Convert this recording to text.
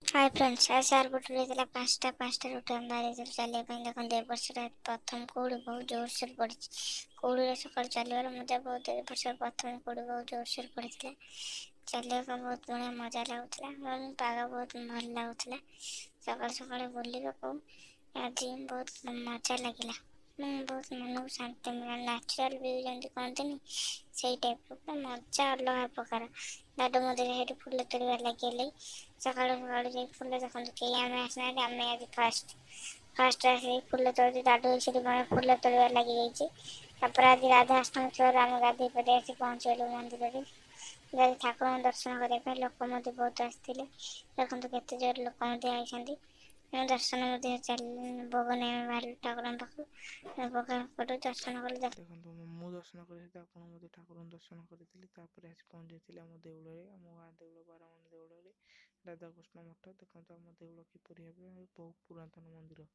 ହାଏ friends, ଆଜି sir ହେଇଥିଲା 5ଟା। 5ଟାରୁ ଉଠି ଆମେ ବାହାରିଥିଲୁ ଚାଲିବା ପାଇଁ। ଦେଖନ୍ତୁ, ଏ ବର୍ଷର ପ୍ରଥମ କୁହୁଡ଼ି ବହୁତ ଜୋରସୋର ପଡ଼ିଛି। କୁହୁଡ଼ିରେ ସକାଳୁ ଚାଲିବାର ମଜା ବହୁତ। ଏ ବର୍ଷର ପ୍ରଥମ କୁହୁଡ଼ି ବହୁତ ଜୋରସୋର ପଡ଼ିଥିଲା। ଚାଲିବାକୁ ବହୁତ ବଢ଼ିଆ ମଜା ଲାଗୁଥିଲା ଏବଂ ପାଗ ବହୁତ ଭଲ ଲାଗୁଥିଲା। ସକାଳୁ ସକାଳୁ ବୁଲିବାକୁ ଆଜି ବହୁତ ମଜା ଲାଗିଲା ଏବଂ ବହୁତ ମନକୁ ଶାନ୍ତି ମିଳିଲା। ନ୍ୟାଚୁରାଲ୍ ଭିଉ ଯେମିତି କହନ୍ତିନି, ସେଇ ଟାଇପ୍ର ପୁରା ମଜା ଅଲଗା ପ୍ରକାର। ଦାଦୁ ମନ୍ଦିର ସେଇଠି ଫୁଲ ତୋଳିବା ଲାଗିଗଲେ। ସକାଳୁ ସକାଳୁ ଯାଇ ଫୁଲ, ଦେଖନ୍ତୁ, କେହି ଆମେ ଆସିନାହାନ୍ତି, ଆମେ ଆଜି ଫାଷ୍ଟ ଫାଷ୍ଟ ଆସିକି ଫୁଲ ତୋଳୁଛୁ। ଦାଦୁ ସେଠି ଫୁଲ ତୋଳିବା ଲାଗିଯାଇଛି। ତାପରେ ଆଜି ରାଧାଷ୍ଟମୀ ଥିବାରୁ ଆମେ ଗାଧୋଇ ପାଧୋଇ ଆସି ପହଞ୍ଚିଗଲୁ ମନ୍ଦିରରେ ଯାଇ ଠାକୁରଙ୍କୁ ଦର୍ଶନ କରିବା ପାଇଁ। ଲୋକ ମଧ୍ୟ ବହୁତ ଆସିଥିଲେ। ଦେଖନ୍ତୁ, କେତେ ଜୋର ଲୋକ ମଧ୍ୟ ଆଇଛନ୍ତି। ଦର୍ଶନ ମଧ୍ୟ ଚାଲି, ଭୋଗ ନେଇ ଆମେ ବାହାରିଲୁ ଠାକୁରଙ୍କ ପାଖକୁ। ଭୋଗ କଲୁ, ଦର୍ଶନ କଲୁ। ଦେଖନ୍ତୁ, ମୁଁ ଦର୍ଶନ କରି ସହିତ ଆପଣ ମଧ୍ୟ ଠାକୁରଙ୍କୁ ଦର୍ଶନ କରିଥିଲି। ତାପରେ ଆସି ପହଞ୍ଚିଥିଲି ଆମ ଦେଉଳରେ, ଆମ ଗାଁ ଦେଉଳ, ବାରମଣି ଦେଉଳରେ ରାଧାକୃଷ୍ଣ ମଠ। ଦେଖନ୍ତୁ ଆମ ଦେଉଳ କିପରି ଭାବେ ବହୁ ପୁରାତନ ମନ୍ଦିର।